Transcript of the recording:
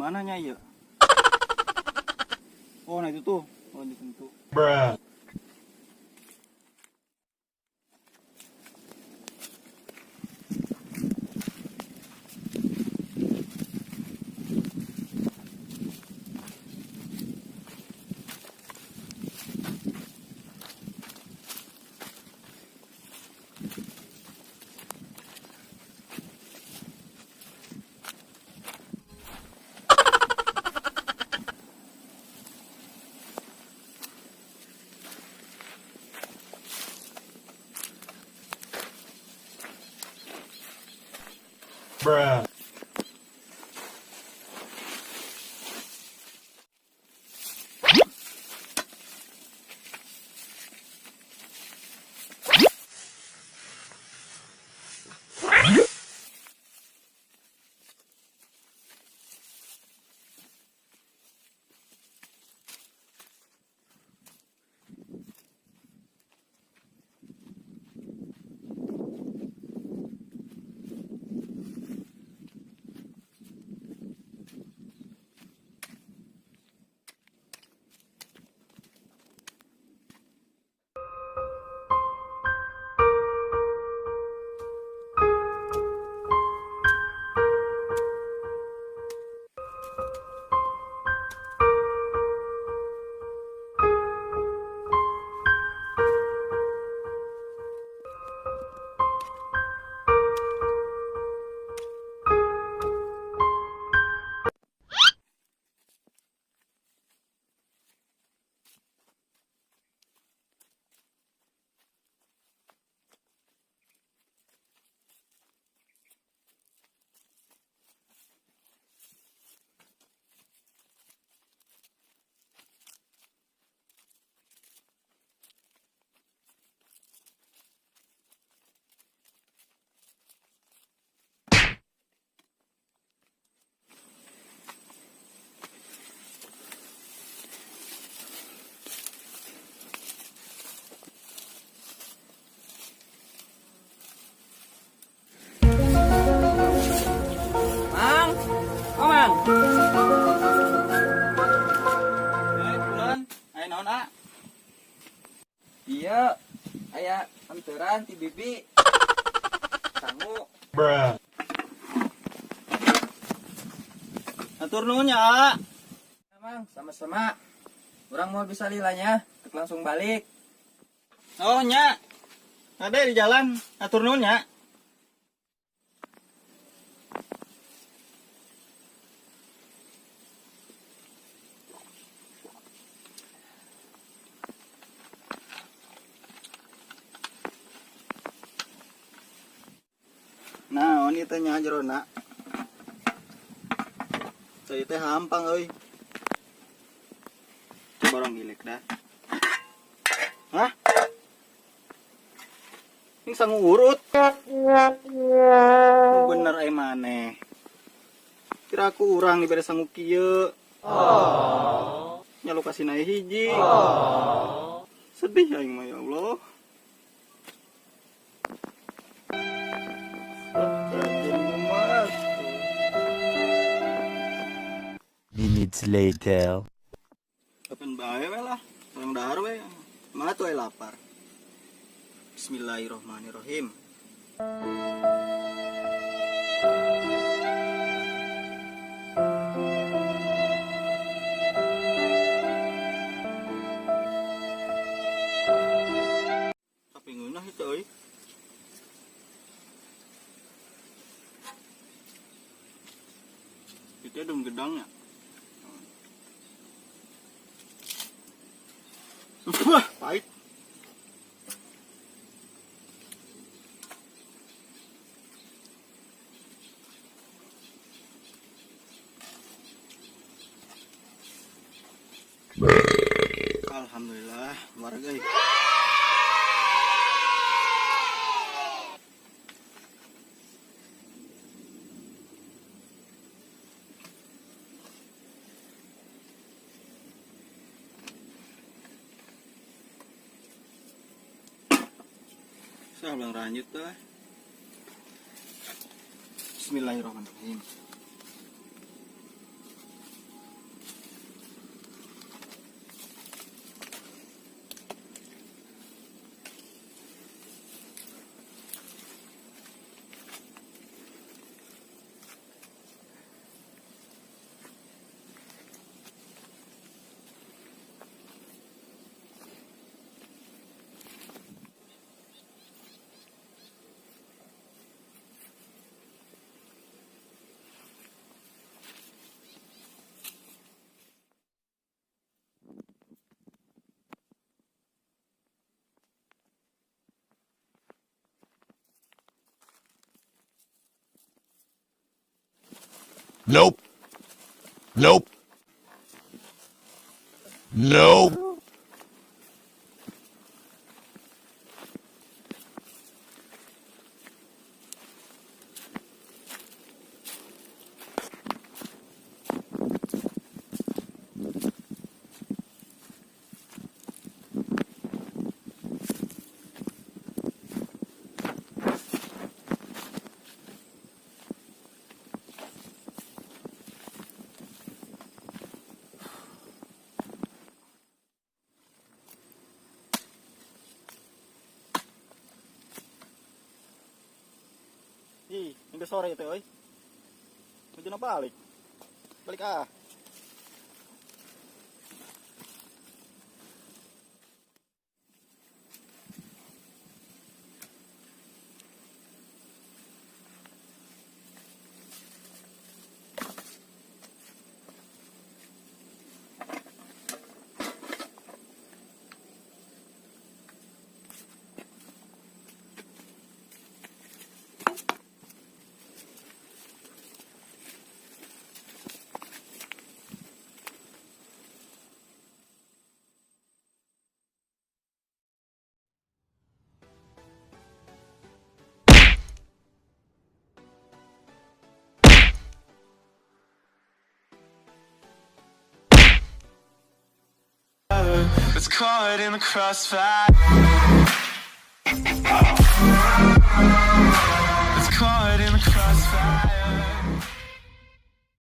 Mana nya ieu? Oh, nah itu tuh. Oh, itu tentu. Bruh. Bruh. Mang, oh Mang. Eh, bulan. Aya naon, A? Iya, aya anteran ti bibi. Sangu. Bruh. Atur nuhun ya, A. Mang, sama-sama. Urang moal bisa lila nya, tek langsung balik. Oh, nya. Ada di jalan. Atur nuhun ya. Nah, ini teh nya jerona. Teh teh hampang euy. Coba orang gilek dah. Hah? Ini sangu urut. Nu bener ai maneh. Kira aku urang dibere sangu kieu. Oh. Nya lokasina hiji. Oh. Sedih aing mah ya Allah. Minutes later. Kapan bae we lah, urang dahar we. Mah tuh ai lapar. Bismillahirrahmanirrahim. Tapi ngeunah itu euy. Itu ada gedangnya. Wah, pahit. Alhamdulillah, warga. Saya bilang lanjut tuh. Bismillahirrahmanirrahim. Nope. Nope. Nope. Ih, hingga sore itu, oi. Medyo na balik. Balik ah. It's caught in the crossfire. It's caught in the crossfire.